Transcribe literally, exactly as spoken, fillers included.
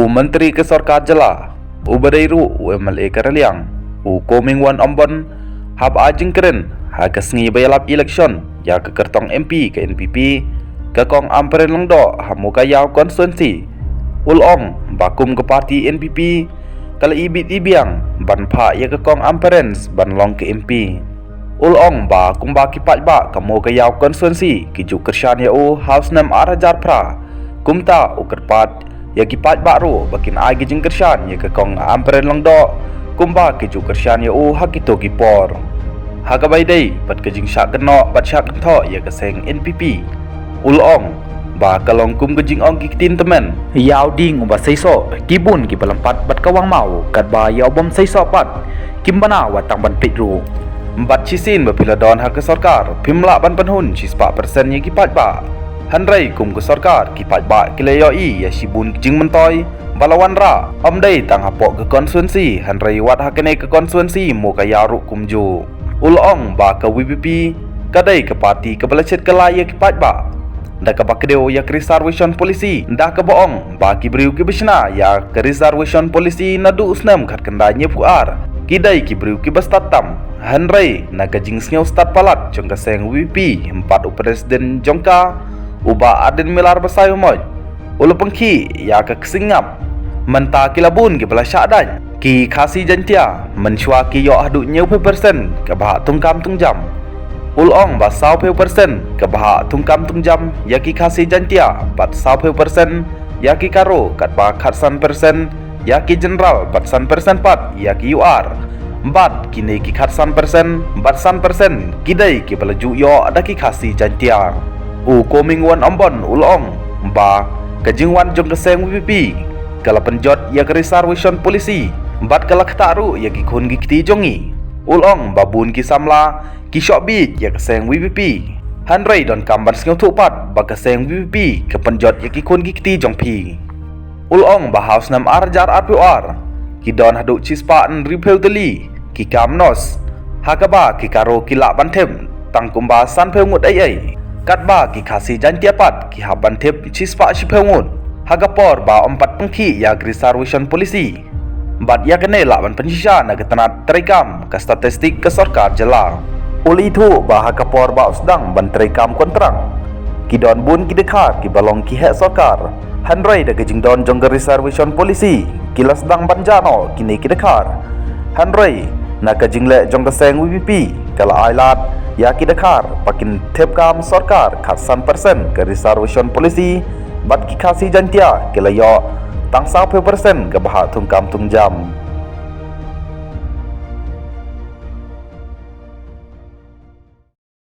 Myntri ka Sorkar Jylla, uba dei ruh u MLA ka Raliang, u Comingone Ymbon, haba ai jingkren ha ka sngi ba ïalap election ïa ka kyrtong MP ka NPP, ka Kong Ampareen Lyngdoh ha Mowkaiaw constituency, u la ong ba kum ka party NPP ka la ibit ibiang ban phah ïa ka Kong Ampareen ban long ka MP. U la ong ba kumba ki paidbah ka Mowkaiaw constituency ki ju kyrshan ïa u ha u snem ar hajar phra, kumta u kyrpad ïa ki paidbah ruh ba kin ai ki jingkyrshan ïa ka Kong Ampareen Lyngdoh kumba ki ju kyrshan ïa u ha kito ki por. Ha kaba ïadei bad ka jingshah kynnoh bad shah kynthoh ïa ka seng NPP, u la ong ba ka long kum ka jingong ki ktien tymmen: ïa u dieng uba seisoh, ki bun kiba lympat bad ka wang maw, katba ïa u bym seisoh pat kim bna wat tang ban peit ruh. Bad shisien ba phi la don ha ka sorkar, phim lah ban pynhun shispah persen ïa ki paidbah. Hynrei kum ka sorkar, ki paidbah ki la ïohi ïa shibun ki jingmyntoi ba la wanrah, ym dei tang hapoh ka constituency, hynrei wat ha kane ka constituency Mowkaiaw ruh kumjuh. U la ong ba ka VPP ka dei ka party kaba la shet kyllai ïa ki paidbah da kaba kdew ïa ka reservation policy, da kaba ong ba ki briew kiba shna ïa ka reservation policy naduh u snem khatkhyndai hynñiewphew ar ki dei ki briew kiba stad tam. Hynrei na ka jingsngew stad palat jong ka seng VPP, hynrei pat u president jong ka, u Bah Ardent Miller Basaiawmoit, u la pynkhih ïa ka ksing ngap. Mynta ki la bun kiba la shah dait, ki Khasi Jaintia, mynshuwa ki ïoh haduh hynñiewphew persen kaba hap thungkam thungjam. U la ong ba sawphew persen kaba hap thungkam thungjam ïa ki Khasi Jaintia, bad sawphew persen ïa ki Garo, katba khatsan persen ïa ki General, bad san persen pat ïa ki UR. Bad kine ki khatsan persen bad san persen ki dei kiba la ju ïoh da ki Khasi Jaintia. U Comingone Ymbon u la ong ba ka jingwan jong ka seng VPP ka la pynjot ïa ka reservation policy, bad ka la ktah ruh ïa ki khun ki kti jong ngi. U la ong ba bun ki samla ki shoh bieit ïa ka seng VPP. Hynrei donkam ban sngewthuh pat ba ka seng VPP ka pynjot ïa ki khun ki kti jong phi. U la ong ba ha u snem ar hajar arphew ar, ki don haduh shispah hynriewphew tylli ki kam NOS, ha kaba ki Garo ki lah ban thep tang kumba sanphew ngut ei ei, katba ki Khasi Jaintia pat ki hap ban thep shispah shiphew ngut, ha ka por ba ym pat pynkhih ïa ka reservation policy. Bad ïa kane lah ban pynshisha na ka tnat treikam ka statistik ka sorkar jylla. U la ïathuh ba ha ka por ba u sdang ban treikam kontrak, ki don bun ki dkhar kiba long ki heh sorkar. Hynrei da ka jingdon jong ka reservation policy, ki la sdang ban jah noh kine ki dkhar. Hynrei na ka jingleh jong ka seng VPP, ka la ai lad ïa ki dkhar ba kin thep kam sorkar khatsan persen ka reservation policy, bad ki Khasi Jaintia ki la ïoh tang sawphew persen kaba hap thungkam thungjam.